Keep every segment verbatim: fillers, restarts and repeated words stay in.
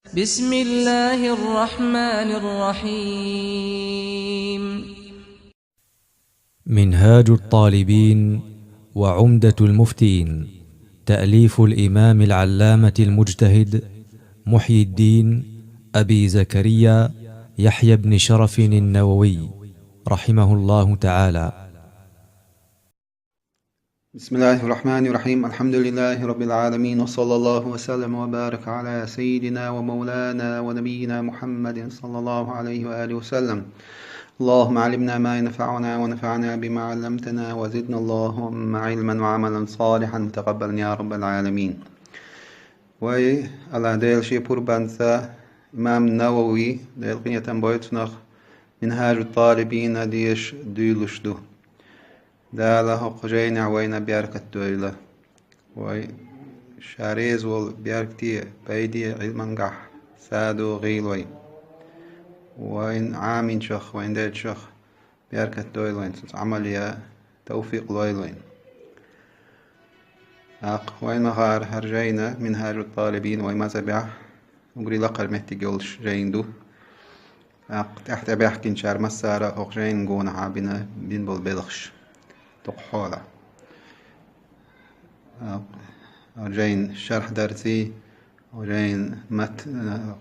بسم الله الرحمن الرحيم. منهاج الطالبين وعمدة المفتين، تأليف الإمام العلامة المجتهد محي الدين أبي زكريا يحيى بن شرف النووي رحمه الله تعالى. بسم الله الرحمن الرحيم. الحمد لله رب العالمين، وصلى الله وسلم وبارك على سيدنا ومولانا ونبينا محمد صلى الله عليه وآله وسلم. اللهم علمنا ما ينفعنا وانفعنا بما علمتنا وزدنا اللهم علما وعملا صالحا متقبلا يا رب العالمين. Вай, Аллах Дела шен пурбанца, имам Навави, Дела къинхетам бойла цунах, Минхажут Талибина деша дуьйлуш ду. Дала хӀокху жайнехь вайна беркат дойла. Вай, ша реза волу беркате, пайде Ӏилмангахь садо гӀийла вай. Вайн Ӏаминчех, вайн дечех беркат дойла вайн, цуьнца Ӏамал ян тавфикъ лойла вайн. ТӀаккха вайн ма-хаъара, хӀара жайна, Минхажут Талибин, вайн мазхабехь уггаре лакхара меттиг йолуш жайна ду. ТӀаккха тӀаьхьа тӀебаьхкинчара массара а хӀокху жайна гонахьа бина, бина болу белхаш дукха хьолахь. ТӀаккха хӀара жайна шархь дарций, хӀара жайна мат-,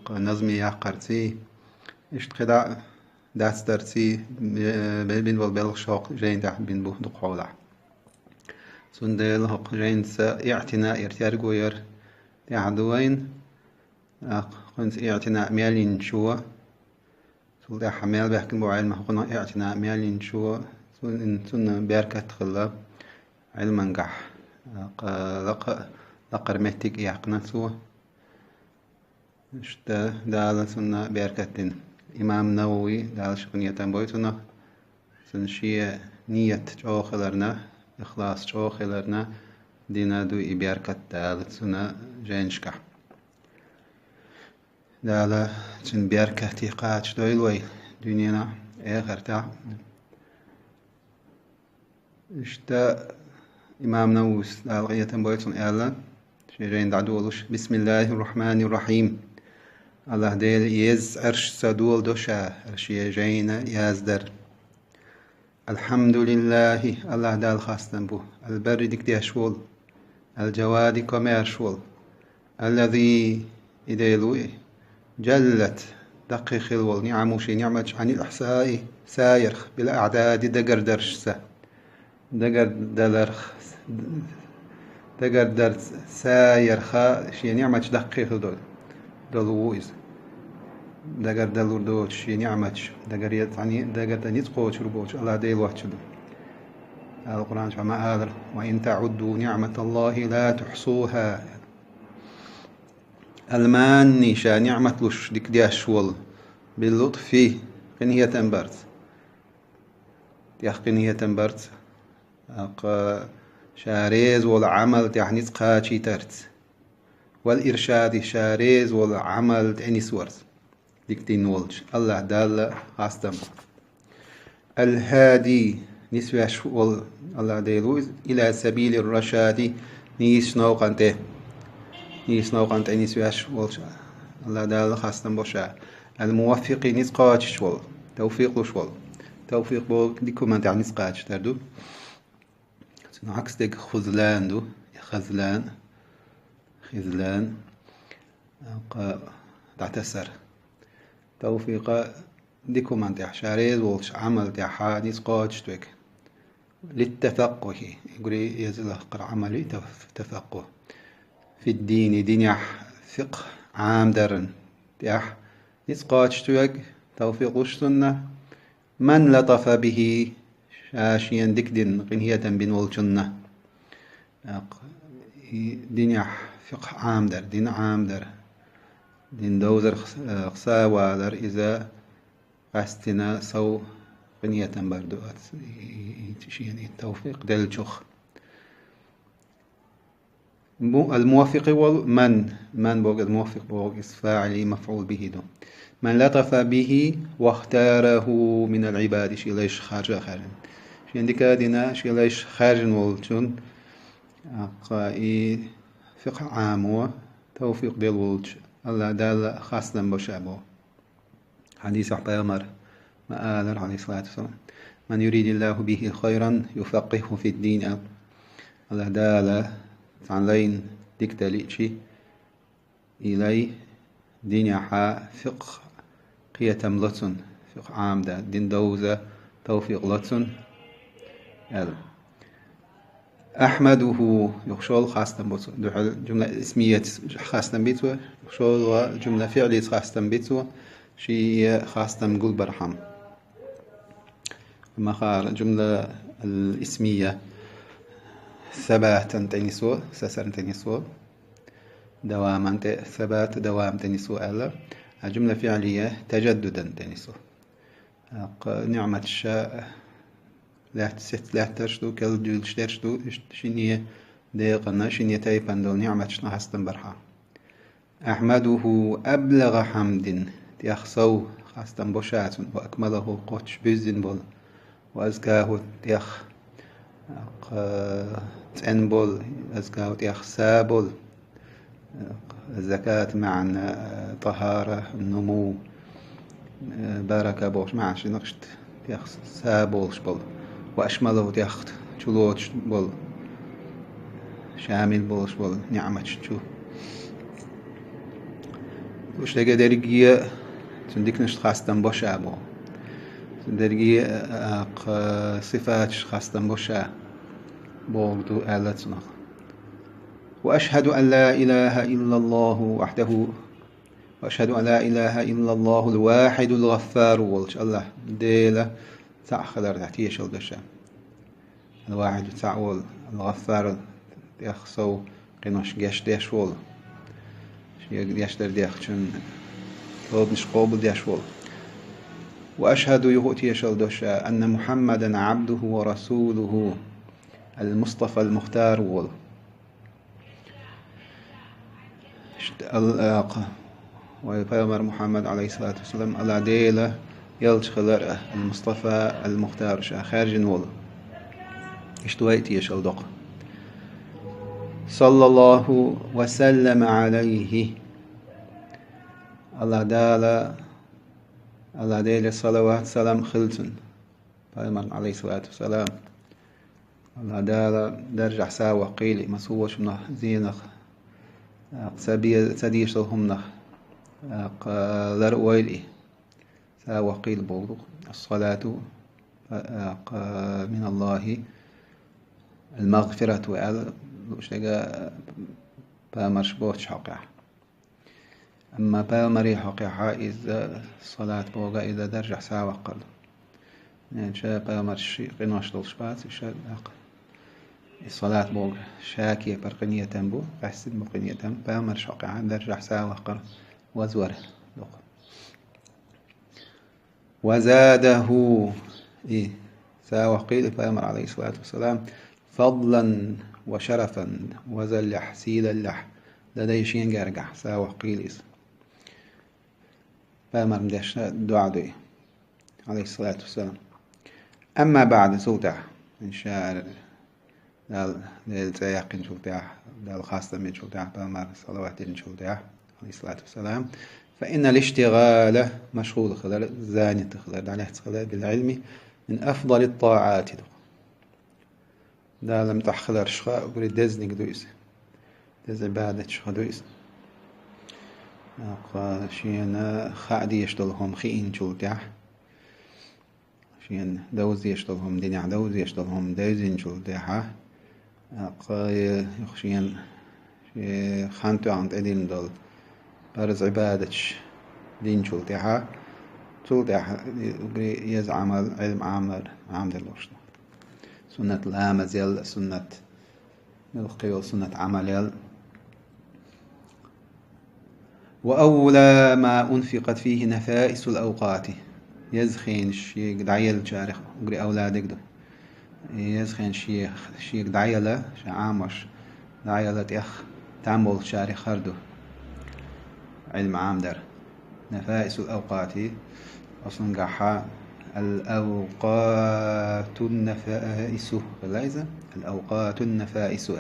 назме яккхарций, иштта кхидӀа а дац дарций, бе-, бина болу белхаш хӀокху жайна тӀехь бина бу дукха хьолахь. Цундела хӀокху жайнца иӀтина яр, терго яр тӀехь ду вайн. ТӀаккха кхуьнца иӀтина мел йинчо, цул тӀаьхьа мел баьхкина бу Ӏилма, хӀокхунах иӀтина мел йинчо, цун-, цунна беркат хилла Ӏилмангахь, тӀаккха лакха-, лакхара меттиг яьккхина цо. Иштта Дала цунна беркат дина. Имам Навави, Дала шен къинхетам бойла цунах, цуьнан шен ният чӀогӀа хиларна, ихлас чӀогӀа хиларна, дина ду и беркат Дала цуьнан жайнашкахь. Дала цуьнан беркате кхачадойла вай дуьненахь, эхартахь. Иштта имам Нававис, Дала къинхетам бойла цунах, аьлла, шен жайна дӀадолуш: «Бисмиллахир-рахманир-рахим». Аллах Дела еза цӀерашца доладо ша, хӀара шен жайна яздар. «Алхьамдулиллахи», Аллах Далла хастам бу, «албарри», дика деш волу, «алжавади», комаьрша волу, «аллази», и Дела ву и, «жаллат», даккхий хилла волу, «ниӀамуху», шен ниӀматаш, «Ӏанил ихьсаи», саярх, «бил аӀдади», дагардаршца, дагардаларх, дагардарца саярх шен ниӀматаш даккхий хилла долу, долу ву иза. Дагардалур доцуш шен ниӀматаш, дагаре-, цхьаьна дагардан ницкъ кхочур боцуш Аллах Дела воцчу ду. Ала Къуръан чохь ма алара: «Ва ин таӀудду ниӀматаллахи ла тухьсуха». Ал-Манни, ша ниӀмат луш дика деш волу, бил-лутфи, къинхетам барца. ТӀех къинхетам барца. ТӀаккха ша реза волу Ӏамал тӀехь ницкъ кхачийтарца. Вал-иршади, ша реза волу Ӏамал тӀе нисварца. Дика дина волчу Аллах Далла хастам. Ал-хӀади, нисвеш волу Аллах Дела ву иза, ила сабилир-рашади, нийсачу новкъан тӀе. Нийсачу новкъан тӀе нисвеш волчу Аллах Далла хастам бо ша. Ал-муваффикъи, ницкъ кхочуш волу, тавфикъ луш волу. Тавфикъ боху дика хӀуман тӀехь ницкъ кхачийтар ду. Цуьнан Ӏакс дерг хузлан ду, я хазлан, хизлан, кха дӀатасар. Тавфикъа дика хӀуман тӀехь, ша реза волчу Ӏамал тӀехь ницкъ кхочуш верг. Литтафаккъухи, уггаре еза лакхара Ӏамал ю таф-, тафаккъуху. Фид-дини, динехь фикъхӀ Ӏамадаран тӀехь ницкъ кхочуш верг, тавфикъ луш цунна. Ман латафа бихи, ша шена дика дина, къинхетам бина волчунна. ТӀаккха и динехь фикъхӀ Ӏамадар, дин Ӏамадар, дин довзарх, э, хьесавалар, иза къаьстина сов къинхетам бар ду аца, и, и, и, шена и тавфикъ деллачух. Му-, ал-муваффикъи вал ман, ман боху, ал-муваффикъ боху, иза фаӀили мафӀул бихи ду. Ман латафа бихи вахтараху минал Ӏибади, шен лайш харжа а хаьржина. Шен дика а дина, шен лайш хаьржина волчун, аккха и фикъхӀ Ӏамо, тавфикъ делла волчу Аллах Дала хастам бо ша боху. Хьадисехь пайхамар ма аллара, Ӏалайхиссалату вассалам: «Ман юридиллаху бихи хайран юфаккъиху фиддин», аьлла. Аллах Дала цхьана лайна дика дан лиъчи, и лай динехьа фикъхӀ кхетам ло цунна, фикъхӀ Ӏамадан, дин довза товфикъ ло цунна, аьлла. «Ахьмадуху», юха шолгӀа хастам бо цо, дуьхьал жумла исмият хастам би цо, шолгӀа жумла фиълица хастам би цо, шен хастам гулбархьама. Махара жумла ал-исмия сабатан тӀе нисво, сасарна тӀе нисво, даваман тӀе, сабат, давам тӀе нисво аьлла, а жумла фиълия тажаддудан тӀе нисво. ТӀаккха ниӀматаш ша лаьтта сец лаьттарш ду, кел дуьйлуш дерш ду, иштта шине декъана, шине тайпана долу ниӀматашна хастам бархьа. «Ахьмадуху аблагӀа хьамдин», тӀех сов хастам бо ша цунна, «ва акмалаху», кхоччуш буьззина болу, «ва азкаху», тӀех, кха, цӀена болу, «азкаху», тӀех са болу, «закат» маьӀна, «тӀахара», «нуму», «барака» бохуш маьӀна шина иштта, тӀех са болуш болу, «ва ашмалаху», тӀех чулоцуш болу, шамил болуш болу ниӀматаш чу. Уьш дерриге а цуьнан диканашна хастам бо ша боху. Цуьнан дерриге а, кха, сифаташна хастам бо ша бохург ду аьлла цунах. «Ва ашхьаду ан ла илаха иллаллаху вахьдаху, ва ашхьаду ан ла илаха иллаллахул вахьидул гӀаффару» волчу Аллах Дела цхьаъ хилар тӀехь тешалла до ша. Ал-Вахьиду цхьаъ волу, Ал-ГӀаффар тӀех сов къинош гечдеш волу, шен гечдар дехначун тобанаш къобалдеш волу. Ва ашхьаду, юха а тешалла до ша, анна Мухьаммадан Ӏабдуху ва расулуху, Ал-Мустафа Ал-Мухтар волу. Иштта ал-, а, кха, вай пайхамар Мухьаммад, Ӏалайхиссалату вассалам, Аллах Дела элча хилар а, Ал-Мустафа Ал-Мухтар ша хаьржина волу. Иштта вай а тешалла до-кх. Саллаллаху ва саллама Ӏалайхи. Аллах Дала, Аллах Делера салават, салам хила цунна. Пайхамарна, Ӏалайхиссалату вассалам, Аллах Дала даржехь са ваккхийла и, массо а волчунах зенах, а, ца бе-, ца дезаш долу хӀуманах, а, кха, лар а войла и. Са ваккхийла бохург ду. Ас-салату, а, кха, миналлахи, ал-магъфирату аьлла, лууш дерг а пайхамарш боцуш хьокъехь. Амма пайхамаре хьокъехьа иза салат бохург а, иза даржехь са ваккхар ду. Э, ша пайхамарш ши къинош долуш бац, и ша даккха. И салат бохург ша кепара къинхетам бу, къаьстина бу къинхетам, пайхамарш хьокъехьа даржехь са ваккхар, вазвар ду-кх. Ва задаху, и са ваккхийла и пайхамар, Ӏалайхиссалату вассалам, фадлан ва шарафан, вазаллехь, сийлаллехь, ладай шен гергахь са ваккхийла иза. Пайхамарна дешна дуӀа ду и, Ӏалайхиссалату вассалам. Амма баъд, цул тӀаьхьа, ин ша Дала, Делан цӀе яьккхинчул тӀаьхьа, Далла хастам бинчул тӀаьхьа, пайхамарна салават динчул тӀаьхьа, Ӏалайхиссалату вассалам, фа иннал иштигъала, машгӀул хилар, занят хилар, дӀалаьцна хилар, бил Ӏилми мин афдалит таати ду. Дала муьтӀахь хиларшха уггаре дезаниг ду иза. Деза Ӏибадатшха ду иза. Аккха шена хаа дезаш долу хӀума хиинчул тӀаьхьа, шена довза дезаш долу хӀума, динехь довза дезаш долу хӀума девзинчул тӀаьхьа, а, кхайа, юха шена, шен хан тоьхна тӀедиллина долу парз Ӏибадаташ динчул тӀаьхьа, цул тӀаьхьа уггаре еза Ӏамал, Ӏилма Ӏамар, Ӏамадар луш ду. Суннат ламазел, суннат муьлхха йолу суннат Ӏамалел. Ва авла ма унфикъат фихи нафаисул авкъати. Еза хенаш шега дӀаеллачарех уггаре авладиг ду. Еза хенаш шега дӀаелла, ша Ӏамош дӀаелла тӀех там болчарех хӀара ду. Ӏилма Ӏамадар. Нафаисул авкъати. Оцунгахьа ал-авкъатун нафаису. Хила иза? Ал-авкъатун нафаису.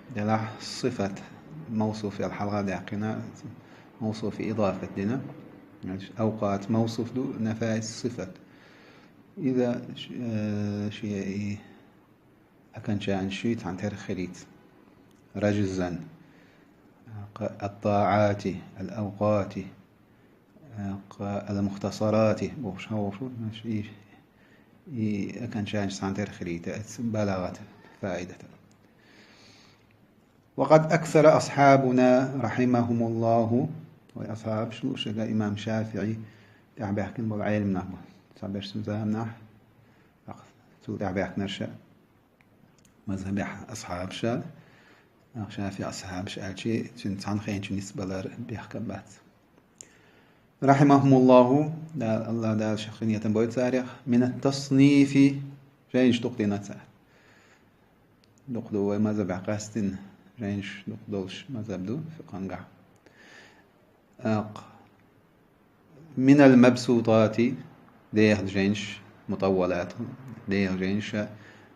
Делахь сифат, мавсуф ял хьалха даьккхина, Мавсуф идафат дина. Значит, авкъат мавсуф ду, нафаис сифат. Иза ш-, э, ши и окончанеш шуй цхьан терхилийца. Раджзан. Ат-таати, ал-авкъати, ал-мухтасарати. Бохуш хьовшу, значит, и, и окончанеш цхьан терхилийта, эц балагат фаидата. وقد أكثر أصحابنا رحمهم الله, вай асхьабаш луш шага имам ШафиӀи тӀехьбаьхкина болу Ӏелам нах бу. Цхьаберш цуьнан заманахь, цул тӀехьбаьхкинарша мазхьабехь асхьабаша, ШафиӀи асхьабаш аьлчи, цуьнан цхьана хенчу нисбалар бехкам бац. رحمهم الله, Дала, Аллах Дала шен хинетам бойла царех, من التصنيف, жайнаш дукха дина цара. Дукха ду вай мазхьабехь къаьстина, жайнаш дукха долуш мазхьаб ду фикъхангахь. ТӀаккха من المبسوطات, деха жайнаш, мутӀаввалат, деха жайнаш,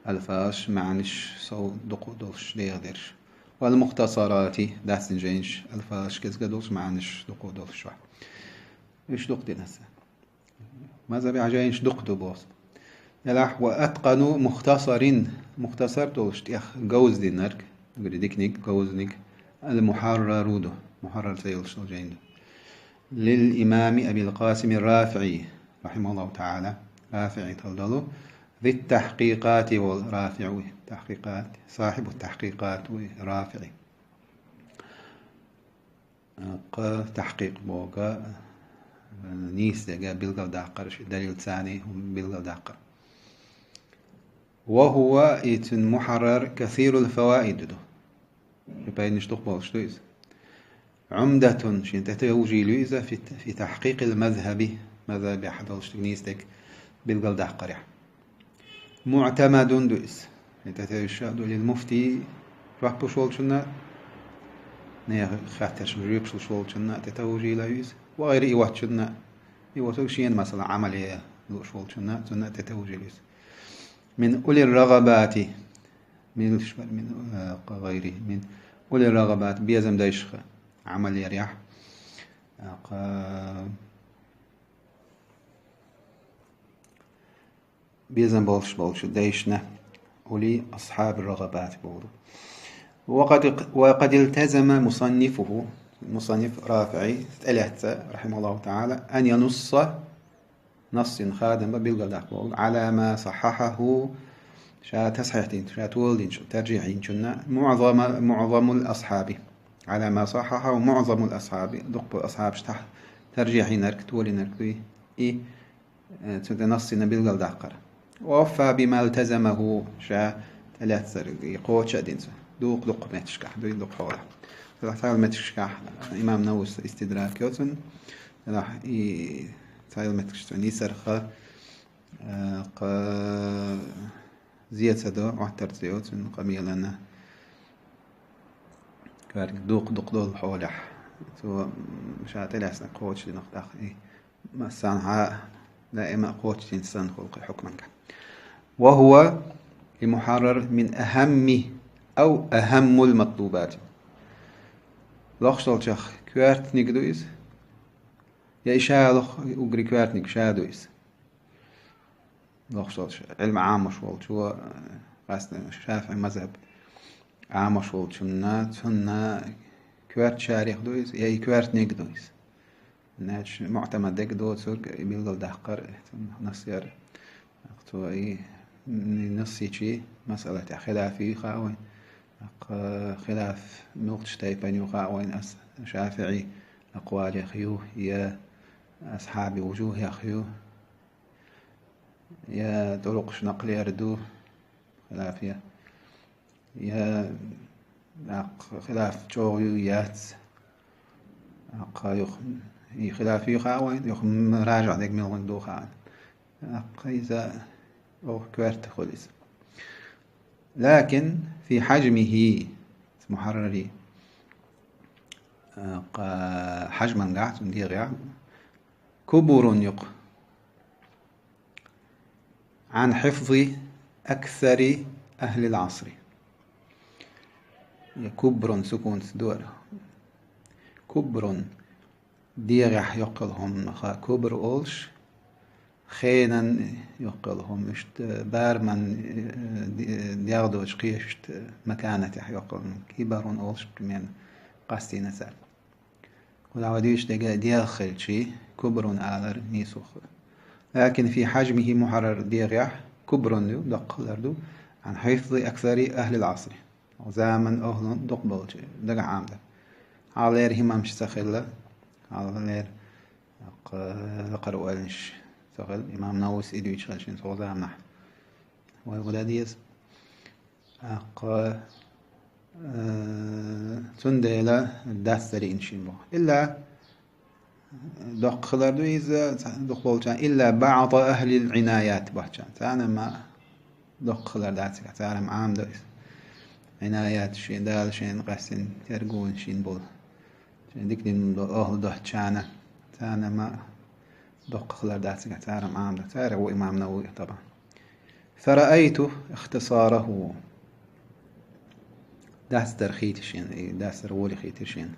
алфазаш, маьӀнаш сов дукха долуш деха дерш. والمختصرات, дацдина жайнаш, алфазаш кӀезиг долуш, маьӀнаш дукха долуш вац. Уьш дукха дина цара. Мазхьабехь жайнаш дукха ду боху. Делахь, وأتقن مختصر, мухтасар долуш тӀех говза динарг, уггаре диканиг, говзаниг, ал-Мухьаррару ду, Мухьаррар цӀе йолуш долу жайна ду. للإمام أبي القاسم الرافعي رحمه الله تعالى, РафиӀи тӀал долу, ذي التحقيقات, волу РафиӀи, тахькъикъат, صاحب التحقيقات ву РафиӀи. Кху тахькъикъ бохург, нийса дерг билгалдаккхар, ши далил царний хӀума билгалдаккхар. وهو, и цуьнан Мухьаррар, كثير الفوائد ду. Шен пайданаш дукха болуш ду иза. عمدة, шен тӀетевжийла ю иза, في, في تحقيق المذهب, мазхьабехь долуш дерг, нийса дерг билгалдаккхарехь. معتمد ду иза. Шен тӀетевжаш ду للمفتي, жоп луш волчунна, нехан хаттаршна жоьпаш луш волчунна тӀетевжийла ю иза. وغيره, и воцчунна, и воцург шена масала Ӏамал е лууш волчунна, цунна тӀетевжийла ю иза. من أولي الرغبات, милаш бара, من, э, غيره, من أولي الرغبات, безам дайшха Ӏамал ярехь. Кху безам болуш болчу дайшна, أولي أصحاب الرغبات бохург. وقد، وقد التزم مصنفه, мусанниф РафиӀи тӀелаьцна, رحمه الله تعالى, أن ينص, насс йина хадам бан билгалдаккха бохург, على ما صححه, ша тасхьихь динчу, ша толадинчу, таржихь йинчунна, معظم، معظم الأصحاب. على ما صححه معظم الأصحاب, дуккха асхьабаш тахь таржихь йинарг, толийнарг дуй и, э, цу тӀе насс йина билгалдаккхар. ووفى بما التزمه, ша тӀелаьцнарг и кхочуш а дина цо. Дукха-дукха меттигашкахь, дуй дукха хьолахь. Делахь цхьайолу меттигашкахь имам Нававис истидрак йо цунна. Делахь и цхьайолу меттигаш цо нисарх, э, кху зе ца до, Ӏоттар ца йо цуьнан къамелана. Коьртаниг дукха-дукха долу хьолехь. Цо, м, ша тӀелаьцнарг кхочуш динарг тӀаккха и массанхьа даима а кхочушдина санна хуьлу кху хьукманга. وهو, и Мухьаррар, من أهم أو أهم المطلوبات. Лохуш долчех коьртаниг ду иза, я и ша лох-, уггаре коьртаниг ша ду иза. Лохуш долчу Ӏилма Ӏамош волчо, э, къаьстина ШафиӀи мазхьаб Ӏамош волчунна, цунна коьртачарех ду иза, я и коьртаниг ду иза. Значит, муӀтамад дерг доцург и билгалдаккхар, цунна насс яр. Цо и, и насс йичи масала тӀехь хилаф юй хаьа вайна. Кху хилаф муьлхачу тайпана ю хаьа вайна, ас-, ШафиӀи акъвалех ю, я асхьаби вужухӀех ю. Я тӀурукъаш накълер ду, хилаф я. Я, даккха, хилаф чӀогӀа ю, яц. Даккха, юха, и хилаф ю хаьа вайна, юха м-, ражихь дерг муьлханиг ду хаьа. Даккха, иза оха коьрта хуьлу иза. لكن في حجمه, Мухьаррари, даккха, хьажмангахь, цуьнан дегӀехь, كبر юкъа. عن حفظ أكثر أهل العصر. Я كبر сукунца дора. كبر. дегӀехь йоккхал хӀуманах кубр олуш, хенан йоккхал хӀума, иштта бараман, э, де-, дегӀ доцуш кхечу маканатехь йоккхал хӀума, кибарун олуш примерно къастийна цара. Кху дӀа вай дуьйцуш дерг дегӀ хилчий, кубрун алар нийсо хуьлу. Лакин фи хьажмихи мухьаррар дегӀехь кубрун ю, доккха хилар ду, ан хьифзи аксари ахлил Ӏасри. Заман охӀлун дукха болчу дагахь Ӏамдан. Хьалхалера хӀимамаш ца хилла, хьалхалера, тӀаккха, лакхара ойланаш ца хилла, имам Нававис и дуьйцуш хилла шен цу заманахь. Вай гӀо дан деза. ТӀаккха, э, цундела дац дарийна шен боху. Илла доккха хилар ду иза, дукха болчарна, илла баъда ахлил Ӏинаят бохучарна. Царна ма доккха хилар дац, цара ма Ӏамадо иза. Ӏинаят шен, Дала шен къаьстина тергуна шен болу. Шен дика дин долу охӀла доцучарна. Царна ма доккха хилар дац, цара ма Ӏамадо. Царах ву имам Навави тӀаккха. Фараайту ихтисараху. Дацдар хийтира шена, и дацдар воле хийтира шена.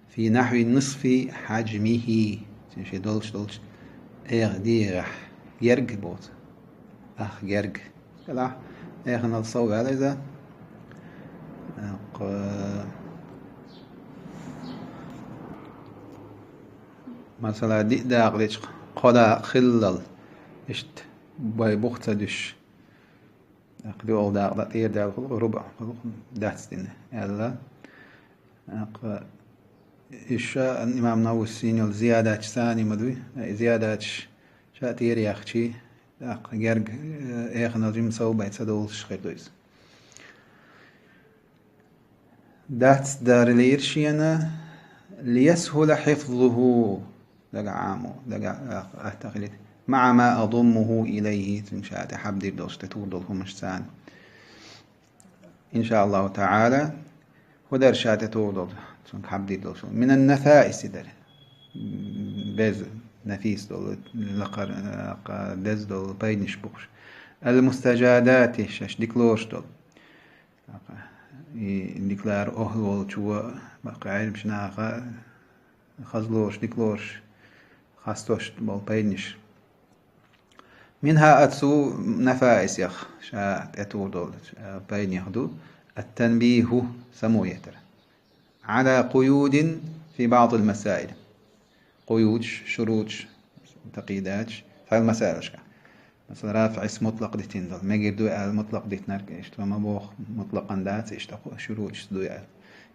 Фи нахьви нисфи хьаджмихи. Цуьнан шен долуш долчу эха дегӀехь герга боцу. Ах герга. Делахь, эханал сов ваьлла иза. Кху-, масала, диъ дакъа дечу кхо дакъа хиллал, иштта бай бух ца дуьсуш. ТӀаккха дуьхьал дакъа тӀера даьлла хуьлу, руба хуьлу, дац дина аьлла. ТӀаккха иша имам Нававис йина йолу зиядаташ царна ма дуй, и зиядаташ ша тӀера яхчий, тӀаккха герга, э, эханал жима сов бай ца долуш хир ду иза. Дац дарлийра шена, лиясхӀула хьифзуху, дага Ӏамо, дага атта хилийта. Маъа ма адуммуху илайхи, цуьнан ша тӀе хьабдийр долуш, тӀе тур долу хӀумаш царна. ИншааллахӀу таӀала, хӀу дара ша тӀе тур долу, цуьнга хьабдийр долуш. Минан нафаиси дара. Беза, нафис долу, лакхара, а, деза долу пайданаш бохуш. Ал-мустажадати, шаьш дика лоруш долу. И дика лара охӀла волчо, баккхий Ӏилманчу наха хаза лоруш, дика лоруш, хасташ болу пайданаш. Минхьа, оцу нафаисех, ша тӀе тур долчу, а, пайданех ду, ат-танбиху, самоятар. Ӏала къуюдин фи баъдил масаил. Къуюдаш, шуруташ, такъийдаташ, цхьайолу масаилашка. Масала, РафиӀис мутлакъ дитина долу. Мегар ду аьлла мутлакъ дитинарг, иштта ма боху, мутлакъан дац, иштта кху шуруташца ду аьлла.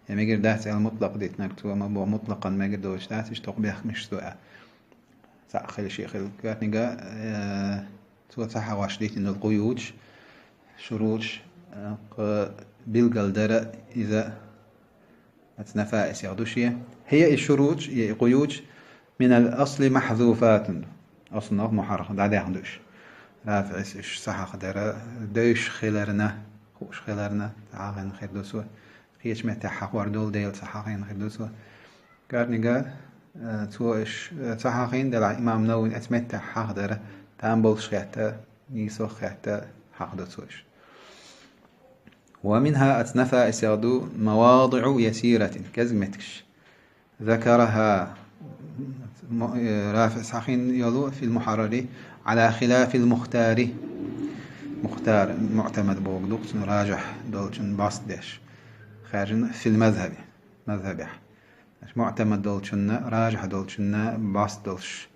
Я мегар дац аьлла мутлакъ дитинарг, цо ма боху, мутлакъан мегар доцуш дац, иштта кху бехкамашца ду аьлла. Цхьаъ хила, шиъ хила. Коьртаниг, э, цо цхьа хьагӀош дитина долу къуюдаш, шуруташ, э, кху билгал дара иза, оцу нафаисех ду шен. ХӀия и шуруташ, я и къуюдаш, минал асли махьзуфатун. Аслунах мухьаррах, дӀадаьхна ду уьш. РафиӀис уьш ца хьахадара, девзаш хиларна, хууш хиларна, ца хьахийна хир ду цо. Кхечу меттехь хьахор долу дела ца хьахийна хир ду цо. Коьртаниг, э, цо уьш, э, ца хьахийна, делахь имам Нававин оцу меттехь хьахадара, там болуш хетта, нийсо хетта, хьахадо цо уьш. Ва минхьа, оцу нафаисех ду, мавадиӀу ясиратин, кӀезиг меттигаш. Закарахьа, мо-, э, РафиӀис хьахийна йолу, фил мухьаррари, Ӏала хилафил мухтари. Мухтар, муӀтамад бохург ду, цуьнан ражихь долчун баст деш. Хаьржина фил мазхьаби, мазхьабехь. Муътамад долчунна, ражихь долчунна баст долуш,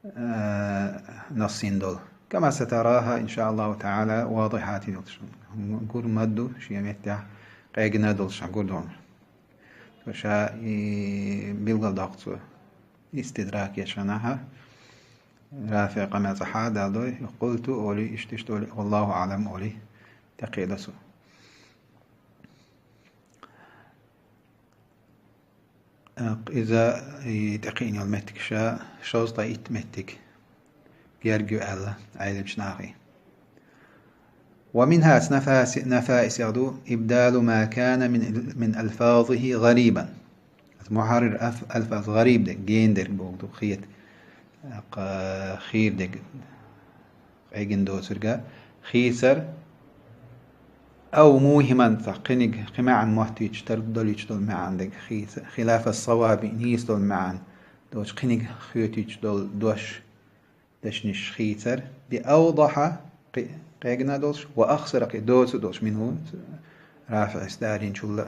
э, нассин долу. Кама сатараха, иншааллаху таала, вадихьатин йолуш. Гур ма ду шен меттехь, къегина долуш гур ду. Цо ша и билгал доккху цо. Истидрак еш хьанахьа, РафиӀ къамел цӀа хьадалдой, къулту оли, иштта-иштта оли, валлаху аълам оли, тӀекхида цо. Иза и тӀекхиъна йолу меттиг ша шовзткъе итт меттиг герга ю аьлла Ӏеламчу нахе. Ва минхьа, нафаси-, нафаисех ду, ибдалу ма кана мин, мин алфазихи гӀарибан. Мухьаррир аф-, алфаз гӀариб дерг, гена дерг бохург ду, хета, кха-, хийра дерг. Къегина доцург хийцар, ав мухӀиман, цхьа кхиниг, кхин маьӀна моттуьйтуш, тардуьйтуш долу маьӀна дерг хийцар, хилафас-саваби, нийса долу маьӀна, Долчу кхиниг хоьтуьйтуш долу дош, дешнаш хийцар, би авдаха, кхин къегина долуш, ва ахсара, кхин доцу долуш, минху, РафиӀис даринчул а.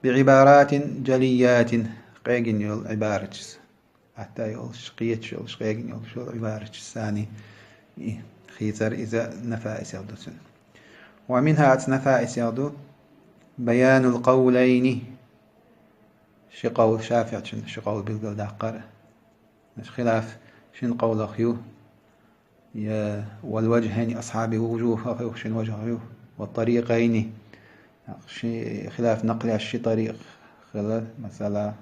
Би Ӏибаратин жалиятин, къегина йолу Ӏибаратчис. Атта йолуш, кхеташ йолуш, къегина йолуш йолу Ӏибаратчис саний, и, хийцар иза Нафаисел ду цуьнан. Ва минхац Нафаисел ду, баянул къавлайни, ши къовл ШафиӀчин, ши къовл билгалдаккхар. Значит, хилаф шин къовлах ю, я вал ваджхайни асхьаби вужухах ю, шин ваджхах ю, ва тарикъайни. Ши хилаф накълеш ши тарикъ хила, масала,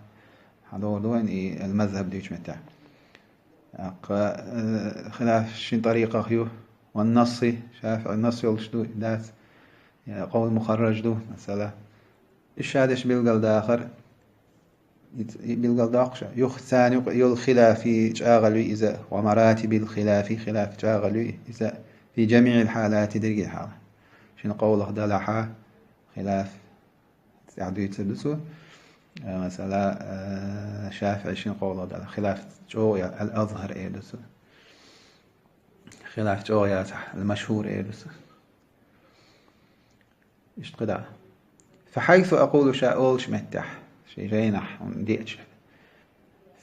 хьадогӀу ду вайн и ал-мазхаб дуьйцу меттехь. Аккха, э, хилаф шин тарикъах ю, ван насси, ШафиӀи насс йолуш ду, дац, я къовл мухарраж ду, масала. Ишшадеш билгалдахар, и, и билгалдоккхуш, юха царна юкъа йолу хилафи чӀагӀалуй иза, ва маратибил хилафи, хилаф чӀагӀалуй иза, фи жамиӀил хьалати, дерриге хьала. Шина къовлах далахьа, хилаф тӀаьхьа дуьйцур ду цо. Э, масала, э, ШафиӀи шина къовлах далахь, хилаф чӀогӀа я, ал-Азхар эр ду цо. Хилаф чӀогӀа яцахь, ал-машхӀур эр ду цо. Иштта кхидӀа. Фахьайсу акъулу, ша олуш меттехь, ши жайнахь хьуна деача.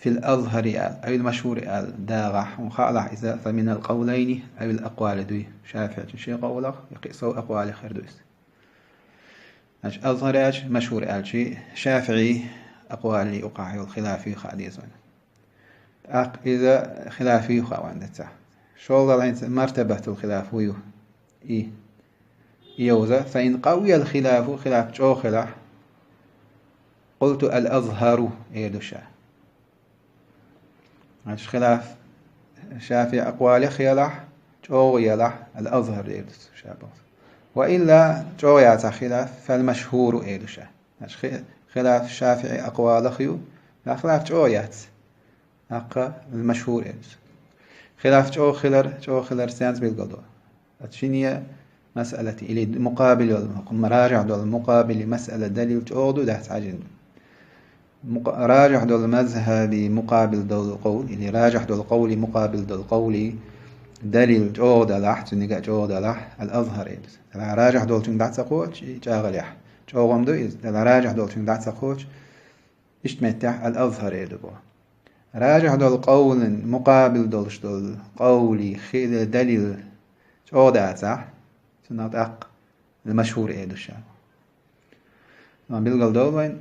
Фил азхари ал, авил машхури ал дагӀахь, хьуна хаалахь иза, фа минал къавлайни, авил акъвали дуй. ШафиӀичун ши къовлах, я кхин сов акъвали хир ду иза. Значит, азхар аьлча, машхур аьлча, ШафиӀи акъвали юкъахь йолу хилафи хаа деза вайна. ТӀаккха иза хилафи хааван дацахь. ШолгӀа хӀинца мартабатул хилаф хӀу ю? И. И йовза, фа ин къавиял хилафу, хилаф чӀогӀа хилахь, къулту ал-азхару, эр ду ша. Значит, хилаф ШафиӀи акъвалех ялахь, чӀогӀа ялахь, ал-азхар эр ду ша боху. Ва илла чӀогӀа яцахь хилаф, фал-машхуру эр ду ша. Значит, хи-, хилаф ШафиӀи акъвалах ю, ва хилаф чӀогӀа яц. Аккха, ал-машхур эр ду. Хилаф чӀогӀа хилар, чӀогӀа хилар сенца билгал ду? Ат шине масъалати или мукъабил йолу, ражихь долу мукъабили масъала далил чӀогӀа ду, дац хьажин ду. Мукъа-, ражихь долу мазхаби мукъабил долу къовл, или ражихь долу къовли мукъабил долу къовли далил чӀогӀа далахь, цуьнга чӀогӀа далахь, ал-азхар эр ду. Ражихь долчуьнга дӀа ца кхочу, и чӀагӀалехь. ЧӀогӀа ма ду иза, ражихь долчуьнга дӀа ца кхочу, иштта меттехь ал-азхар эр ду боху. Ражихь долу къовлин мукъабил долуш долу къовли хила далил чӀогӀа дацахь, цунах тӀаккха ал-машхур эр ду ша. Ма билгал довла вайн,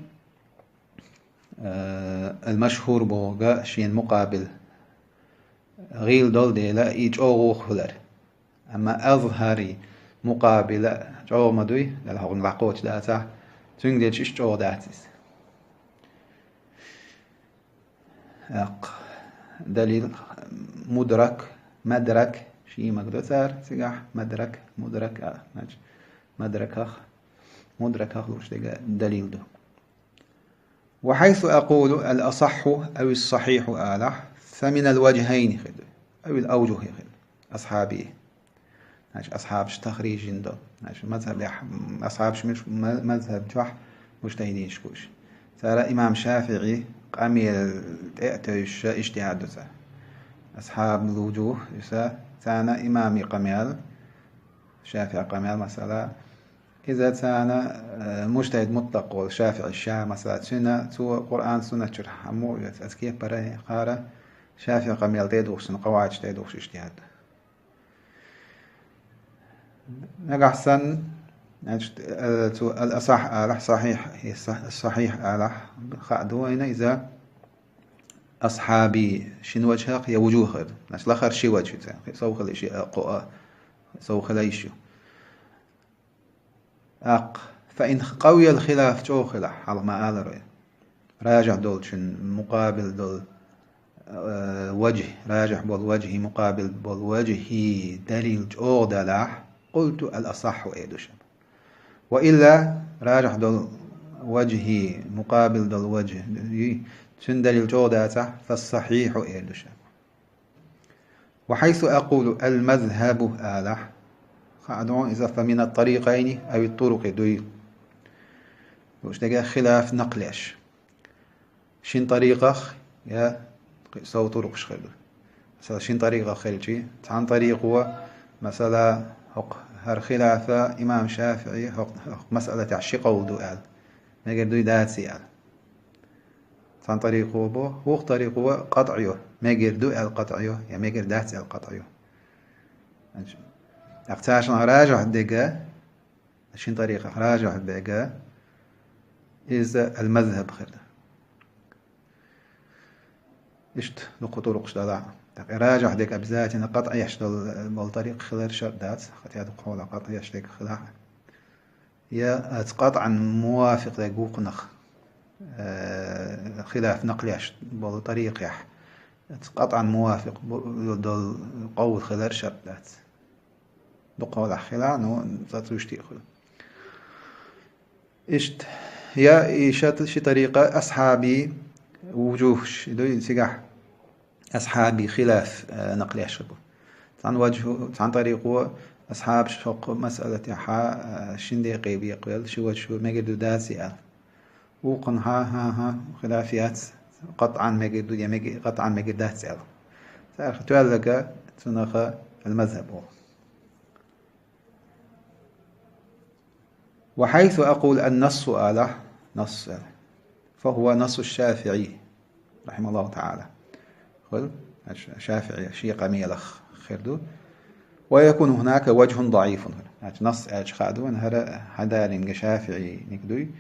э, ал-машхур боху шен мукъабил гӀийла долу дела и чӀогӀа ву хилар. Амма азхари мукъабила чӀогӀа ма дуй, дала хьуна лакхочу дацахь, цуьнга дечу иштта чӀогӀа дац иза. Аккха, далил мудрак, мадрак, ши маг ду цара цигахь, мадрак, мудрак, а, значит, мадраках, мудраках луш дега далил ду. Ва хьайсу акъулу ал-асахьху ав ас-сахьихьу алахь, фа минал ваджхайни хир ду, ав ал-авджухи хир ду. Асхьаби. Значит, асхьабаш тахрижин до. Значит, мазхабехь, м, асхьабаш муш-, ма-, мазхаб чохь муджтахидинаш гуш. Цара имам ШафиӀи къамел тӀе а тевжаш иштихад ду цара. Асхьаб луджу, иса царна имами къамел, ШафиӀи къамел, масала, иза царна, э, муджтахид мутлакъ волу ШафиӀи ша, масала, цуьнан, цо Къуръан, суннат чуьра хьаммо а веца, аса кепара хӀара ШафиӀи къамел тӀе духуш, цуьнан къаваидаш тӀе духуш иштихад ду. Нагахь санна, значит, э, цо ал-асахь алахь, сахьихь, э, са-, сахьихь алахь, хаа ду вайна иза асхьаби шин ваджхах я вуджухах. Значит, лахара ши ваджх ю царна. Сов хила ши а, кхо а, сов хила йиш ю. Аккха, фа ин къавиял хилаф чӀогӀа хилахь, хьалха ма аларо. Ражихь долчун мукъабил долу, э, ваджхи, ражихь болу ваджхи, мукъабил болу ваджхи далил чӀогӀа далахь, къулту ал-асахьху эр ду ша. Ва илла ражихь долу ваджхи, мукъабил долу ваджхи, цуьнан далил чӀогӀа дацахь, фас-сахьихьу эр ду ша. Ва хьайсу акъулу ал-мазхабу алахь, хаа ду иза, фа мина ат-тарикъайни ав ат-турукъи дуй. Луш дега хилаф накълеш. Шин тарикъах Я кхы сов тӀурукъаш хир ду. Масала, шин тӀарикъа хилча, цхьан тӀарикъо, масала, хӀокху хӀара хилафа имам ШафиӀи хӀокху, хӀокху масъалатехь ши къовл ду аьлла, мегар дуй, даций аьлла. Цхьан тӀарикъо бу, вукху тӀарикъо къатӀ йо, мегар ду аьлла къатӀ йо, я мегар дац аьлла къатӀ йо. Значит, тӀаккха цаьршиннах ражихь дерг, шин тӀарикъах ражихь дерг, иза ал-мазхаб хир ду. Иштта дукха тӀурукъаш далахь а. ТӀаккха и ражихь дерг обязательно къатӀ еш долу, болу тӀарикъ хилар шарт дац, хӀаьта дукха хьолахь къатӀ еш дерг хилахь а. Я оцу къатӀан мувафикъ дерг вукхунах, э, хилаф накъл еш болу тӀарикъехь, оцу къатӀан мувафикъ бу-, долу къовл хилар шарт дац. Дукха хьолахь хилахь а, ну, цкъа цу иштта а хуьлу. Иштта, я и шат-, ши тӀарикъа асхьаби вужухӀ, дуй цигахь асхьаби хилаф, э, накъл еш бу. Цхьана вужухӀ, цхьана тӀарикъо асхьабаш хӀокху масъалатехьа, э, шин декъе бекъабелла, ши вужухӀ мегар ду, даций аьлла. Вукхунна хьа-, хьа-, хьа-, хилаф яц, къатӀан мегар ду, я мег-, къатӀан мегар дац аьлла. Царах тоьлларг цунах ал-мазхаб олу. وحيث أقول النص алахь, насс аьлла, فهو نص الشافعي رحمه الله تعالى. Хуьлу, аьлча, ШафиӀи шен къамелах хир ду. ويكون هناك وجه ضعيف. Аьлча, насс аьлча хаа ду вайна хӀара хьадалинга ШафиӀиниг дуй.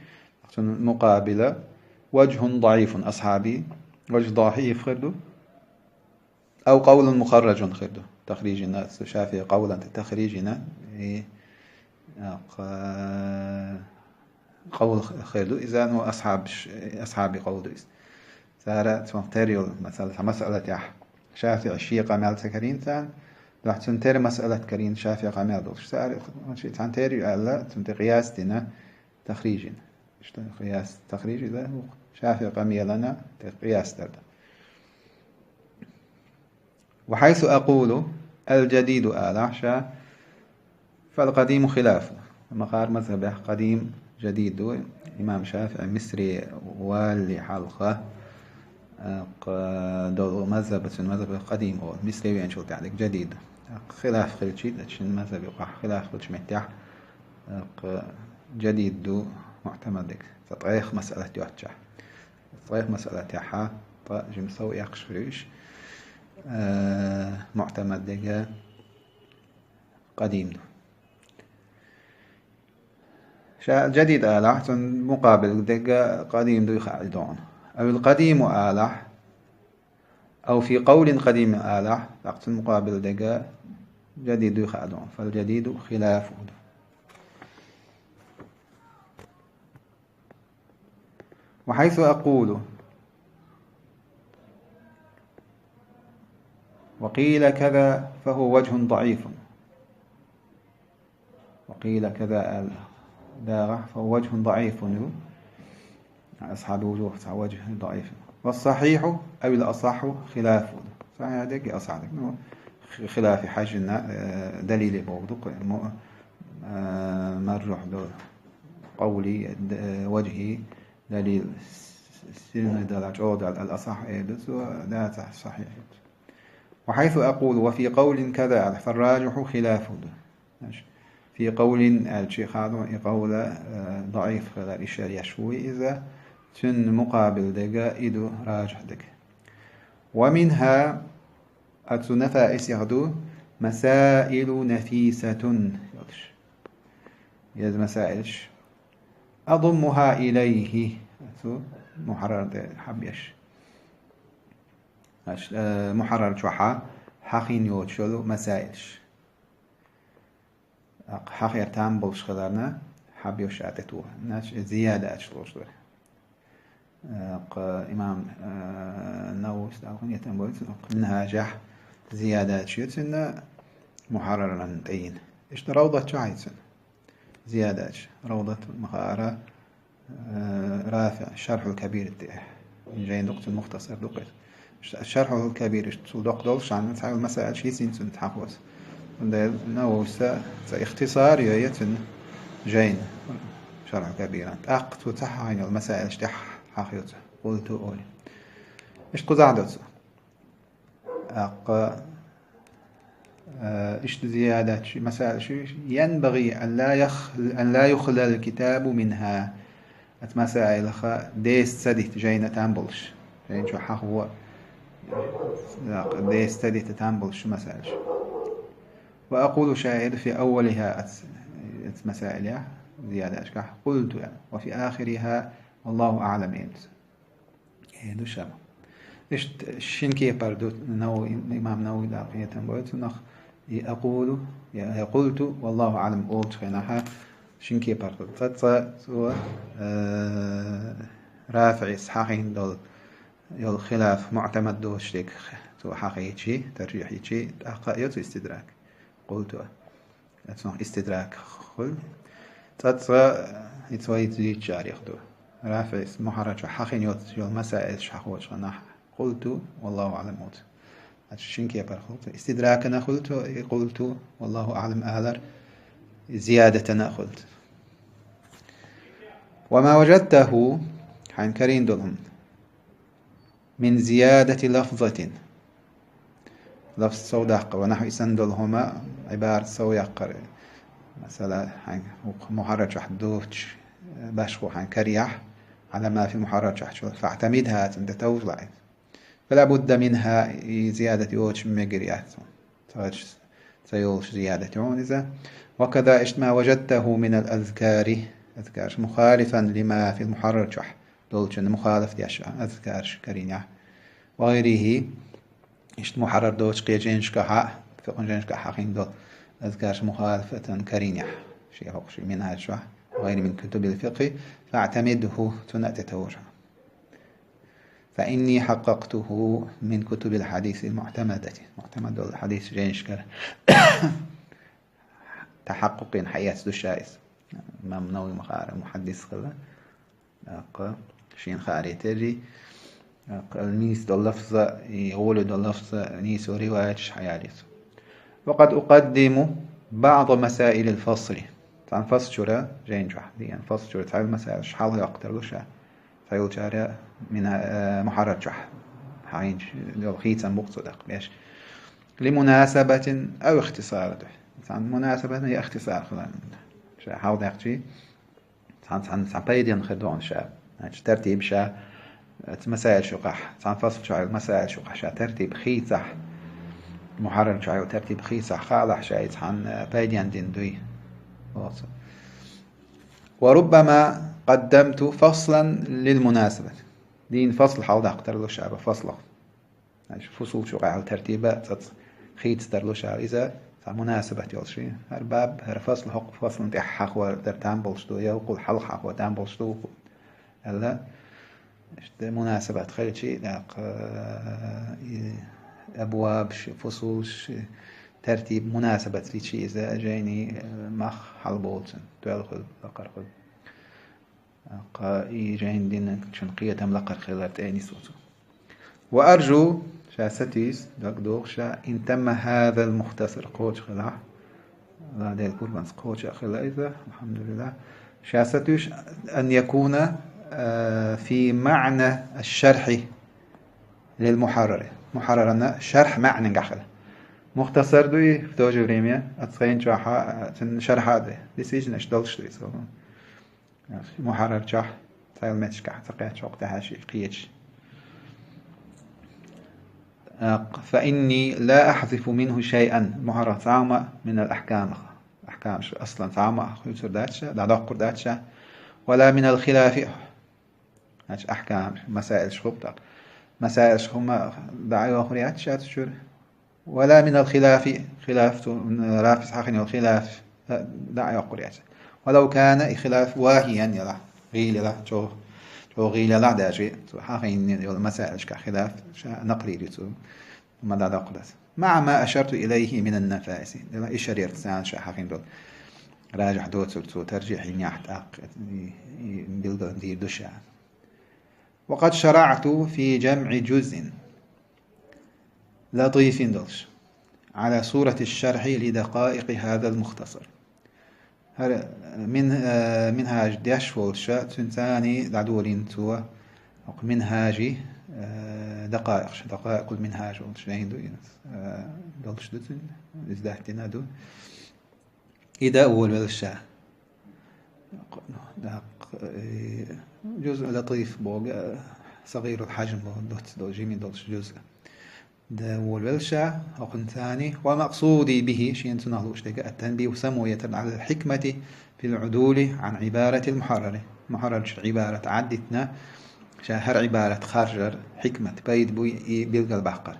Цунна мукъабила وجه ضعيف асхьаби, вужухӀ дагӀиф хир ду. أو قول مخرج хир ду. Тахрижина, цу ШафиӀи къовлан тӀе тахрижина, и, а, кх-, къовл хир ду. Иза, ну, асхьаб-, асхьаби къовл ду иза. Цара цунах тера йолу, масала, цхьа масъалатехь ШафиӀи шен къамел ца карийна царна, дуьхьа цунна тера масъалат карийна ШафиӀи къамел долуш. Цара ши цхьана тера ю аьлла, цунна тӀе къияс дина, тахрижина. Иштта къияс, тахрижи ду, ШафиӀи къамелана тӀе къияс дар ду. وحيث أقول الجديد алахь ша, فالقديم خلافه. Ма-, хӀара мазхабехь къадим, жадид ду. Имам ШафиӀи Мисре валале хьалха, а, кх-, долу мазхаб, цуьнан мазхабехь къадим олу. Мисре веанчул тӀаьхьа дерг жадид ду. А, хилаф хилчи, шин мазхаб юкъахь хилаф хилчу меттехь, а, кх-, жадид ду муӀтамад дерг. Цкъа ткъех масъалат йоцчахь. Ткъех масъалатехьа, ткъа жима сов эккхаш хир ю уьш, э, муӀтамад дерг къадим ду. Ша жадид алахь, цунна мукъабил дерг къадим дуй хаа догӀна. أو القديم алахь, أو في قول قديم алахь, тӀаккха цунна мукъабил дерг жадид дуй хаа догӀна. فالجديد خلافه ду. وحيث أقول وقيل كذا فهو وجه ضعيف. وقيل كذا ال-، داغة فهو وجه ضعيف. أصحاب وجوه وجه ضعيف. والصحيح أو الأصح خلاف. صحيح هذا أصح هذا. خلاف حاجنا، آه، دليل بوضوح. آه، مرجوح دول. قولي، د-، وجهي، دليل، سنة دلالة، أو دلالة، الأصح، إيه، دسو، لا صح-، صحيح. وحيث أقول: "وفي قول كذا"، فالراجح خلافه. ماشي. في قول، الشيخ هذا، и قول، آه، ضعيف، خلال الشريعة شوي، إذا تن مقابل دقا إدو راجح دقا. ومنها، أتو نفائس يغدو، مسائل نفيسة. يغدش. يز مسائلش. أضمها إليه. أتو محرر دي حبيش. أش-، آه، محرر شوحا. حقين يوتشولو مسائلش. Акъ, хьахер там болуш хиларна, хьаб йош атету. Наш зиядаташ луш дур. Акъ, имам, э, Нававис далгъан ятам бойцун, акъ, Минхажахь зиядаташ юцинна, Мухьарраран тӀейин. Иштта Равдат чу хьайцун. Зиядаташ. Равдат махара, э, Рафи, Шархьул Кабир тӀе. Жайн дукъ цун мухтасар дукъ. Ш-, Шархьул Кабир иштта цул докъ долуш, шан цхьа масаил ши син цун тхьахос. Унда Навависа ца ихтисар йо я цун жайн Шархьул Кабиран. ТӀаккха цу ца хьайнал масаил штяхь хьахьоца. Къулту оли. Иштта кхузахь ду цо. ТӀаккха, э, иштта зиядат, ши масаил ши: ينبغي أن لا يخ-، أن لا يخلى الكتاب منها. Оцу масаилах деса ца дита жайна там болуш. Жайна чу хьахо, дакъа, деса ца дита там болуш масаил ши. وأقول, ша эр ду, في أولها, оц-, оцу масаилехь, зиядаташкахь, قلت, وفي آخرها والله أعلم, эр ду. Э, ду ша. Иштта шина кепара ду, Нав-, имам Навави дакъа хетам бой цунах, и أقول, я قلت والله أعلم олучу хенахь шина кепара ду. Цкъа, цкъа цо, э, РафиӀис хьахийна долу, йолу хилаф муӀтамад доцуш дерг цо хьахийчи, таржихь йичи, тӀаккха а йо цу истидрак. قلت. Оцунах истидрак хуьлу. Цкъа, цкъа, и цо йицу йичарех ду. РафиӀис мухьаррар чохь хьахийна йоцуш йолу масаилаш хьахочу хенахь, قلت والله أعلم олу цо. Оцу шина кепара хуьлу цо. Истидракана хуьлу цо, и قلت والله أعلم алар, и зиядатана а хуьлу цо. وما وجدته, хьайна карийна долу хӀума. من زيادة لفظة. Лафз сов даккхар, ونحو, и санна долу хӀума, Ӏибарат сов яккхар. Масала, хьайн мухьаррар чохь доцуш, башхо хьайн карехь, على ما في المحرر чохь чу, فاعتمدها, цунна тӀе товжалахь иза. فلا بد منها, и зиядат йоцуш мегар яц. Ца, ца йолуш зиядат ю хьуна иза. وكذا, иштта, ما وجدته من الأذكار, азкарш, مخالفا لما في المحرر чохь долчунна мухалаф деш, азкарш карийнехь. وغيره, иштта мухьаррар доцуш кхечу жайнашкахь а, фикъхьан жайнашкахь хьахийна долу азкарш мухалафатан карийнехь, шен хӀокху шен минхьаж чохь, غيره من كتب الفقه, فاعتمده, цунна а тӀе товжа. فإني حققته من كتب الحديث المعتمدة. МуӀтамад долу хьадис жайнашкара тахьаккъукъ йина хьаэцна ду ша иза. Имам Навави ма-, мухьаддис хилла. ТӀаккха шена хааре терри, тӀаккха нийса долу лафза, и гӀоле долу лафза, нийса йолу риваяташ хьаяьлла иза. وقد أقدم بعض مسائل الفصل. Цхьана фасл чуьра, жайна чохь, дийна фасл чуьра цхьана масаилаш хьалха йоккхур ду ша. Цхьайолчара мина-, э, мухьаррар чохь хьайна йолу хийцам бу-кх цо даккха беш. لمناسبة أو اختصار ду. Цхьана мунасабатна я ихтисар хиларна. Ша хьалдаккхичи, цхьана, цхьана, цхьана пайденна хир ду хьуна ша. Значит, тартиб ша, э, масаил шукъахь, цхьана фасл чохь масаил шукъахь ша тартиб хийцахь, мухьаррар чохь йолу тартиб хийцахь хаалахь ша, и цхьана, э, пайденна дина дуй. Оцу. وربما قدمت فصلا للمناسبة. Дийна фасл хьалдаккха тарлу ша ба фаслах. Значит, фусул чу къаьхьа тартиба цӀац хийца тарлу ша иза, цхьа мунасабат йолуш. ХӀара баб, хӀара фасл, хӀокху фаслан тӀехь хьахор дар там болуш ду, я хӀокхул хьалха хьахор там болуш ду, аьлла. Иштта мунасабат хилчи, даккха, и абваб ши, фусул ши, тартиб мунасабат личи иза жайни, э, мах хьалаболу цун, тоьлла хуьлу, лакхара хуьлу. Кха и жайна динчун кхетам лакхара хилар тӀе нисву цо. وأرجو, ша сатуьйсу, дагадогӀу ша, إن تم هذا المختصر, кхочу хилахь, Дела курбанца кхочу а хила иза, алхьамдулиллахӀ. Ша сатуьйсу, أن يكون, э, في معنى الشرح للمحرر. Мухьаррарана шархь маьӀнангахь хила. Мухтасар дуй, в то же время, ацхайна чохьа, цун шархьа а дуй. Действительно, долуш дуй, цо. Мухьаррар чохь, цхьайолу меттигашкахь ца кхетча, хӀокху тӀаьхьа шиъ кхеташ. Э, فإني لا أحذف منه شيئا, мухьаррар цхьа а хӀума, من الأحكام, ахкамаш аслан цхьа а хӀума хуьйцур дац ша, дӀадоккхур дац ша, ولا من الخلاف, значит, ахкам, масаилаш хӀума тӀаккха. Масаилаш хӀума дӀа а йохур яц ша цу чуьра. ولا من الخلاف, хилаф, цу, м, РафиӀис хьахийна йолу хилаф, э, дӀа а йоккхур яц. ولو كان, и хилаф, واهيا ялахь, гӀийла ялахь, чӀогӀа, чӀогӀа гӀийла ялахь даже, цу хьахийна йолу масаилашкахь хилаф, ша накълийр ю цо, ма дӀадоккхур дац. مع ما أشرت إليه من النفائس. Дела ишар яр царна ша хьахийна долу. Ражихь доцург цо таржихь йинехь тӀаккха, и, и билгалдийр ду ша. وقد شرعت في جمع جزء لطيف долуш, على صورة الشرح لدقائق هذا المختصر. ХӀара мин-, э, минхьаж деш волуша, цуьнан цӀарний дӀадолийна цо, ХӀокху Минхьажи, э, дакъаикъ, дакъаикъул Минхьаж волчу жайна ду иза. Э, долуш ду цуьнан, иза даьттина ду. И дан волавелча. ДӀаккха, э, жуз Латиф боху, э, сагӀирул хьажм боху, доцца долу, жима долуш жуз. Дан волавелла ша, хӀокхунна царна, ва макъсуди бихи, шена цунах лууш дерг, ат-танбиху, самоятар, Ӏалал хьикмати фил Ӏудули Ӏан Ӏибаратил мухьаррари. Мухьаррарчу Ӏибарат Ӏаддитина, ша хӀара Ӏибарат харжар, хьикмат, пайда буй, и билгалбаккхар.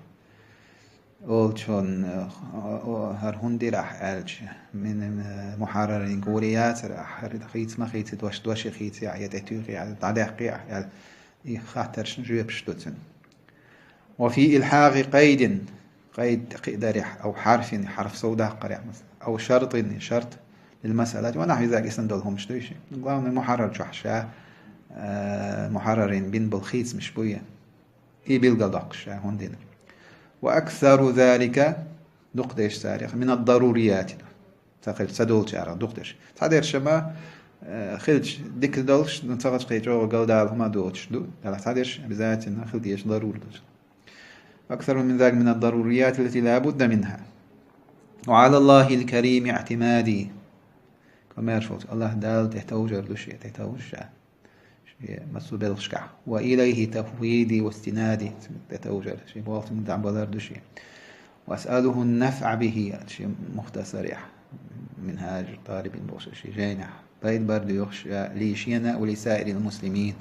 Олучунна, о, о, хӀара хӀунда дира ахь аьлча, мин, мин, мухьаррарийн гуре яцара ахь, хӀара хийца ма хийци, дош, доше хийци ахь, я тӀетуьйхи ахь, дӀадаьккхи ахь аьлла, и хаттаршна жоьпаш ду цуьнан. Ва фи илхьакъи къайдин, къайд кхиъ дарехь, ав хьарфин, хьарф сов даккхарехь, масала, ав шартин, шарт, лил масъалати, ва нахьви залик, иштта долу хӀуманаш ду ши. Главное, мухьаррар чохь ша, э, мухьаррарийн бина болу хийцамаш буй, и билгалдоккхуш ша хӀунда дина. Ва аксару залика, дукха дерш царах, минад дарурияти ду. Ца хилча, ца долчарах дукха дерш. Цхьадерш ма, э, хилча дика долуш, ну, ца гӀачкхе чӀогӀа галдала хӀума доцуш ду. Делахь цхьадерш обязательно хила дезаш ларур ду. Аксару мин залик минад дарурияти ллати ла будда минха. Ва Ӏала Аллахил карими иътимади. Комаьрша волчу Аллах Далла тӀе товжар ду шен, тӀе товжа ша. Шен массо а белхашкахь. Ва илайхи тафвиди ва истинади, цуьнга тӀе товжар, шен болх цуьнга дӀабалар ду шен. Ва асъалуху нафъа бихи, шен мухтасарехь, Минхьажу талибин бохуш, шен жайнехь. Пайда бар доьхуш, ли шена ва ли саирил муслимин.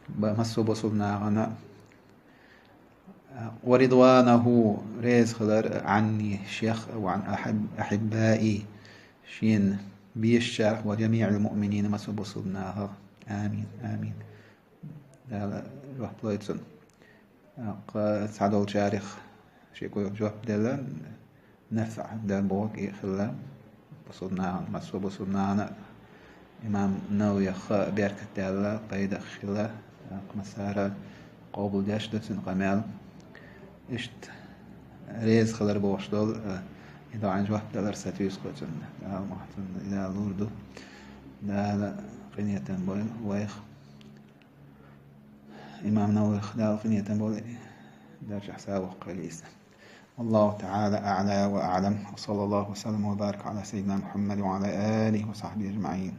Ба-, массо а бусулба нахана. Ва ридванаху, реза хилар, Ӏанни, шех, ва Ӏан ахьиб-, ахьиббаи, шена безачарах, ва жамиӀил муъминина, массо а бусулба нахах. Амин, амин. Дала жоп лойла цунна. Кху цхьадолчарах шен кху жоп делла, нафъа дан боху и хилла. Бусулба нахана, массо а бусулба нахана имам Нававих беркат даьлла, пайда хилла, кху массара къобалдеш ду цуьнан къамел. Иштта реза хилар бохуш долу, э, и доӀанна жоп далар сатуьйсу кху цунна. Дала мохь цунна и Дала лур ду. Дала къинхетам бойла вайх. Имам Нававих Дала къинхетам бойла, даржехь сов воккхийла иза. والله تعالى أعلى وأعلم، وصلى الله وسلم وبارك على سيدنا محمد وعلى آله وصحبه أجمعين.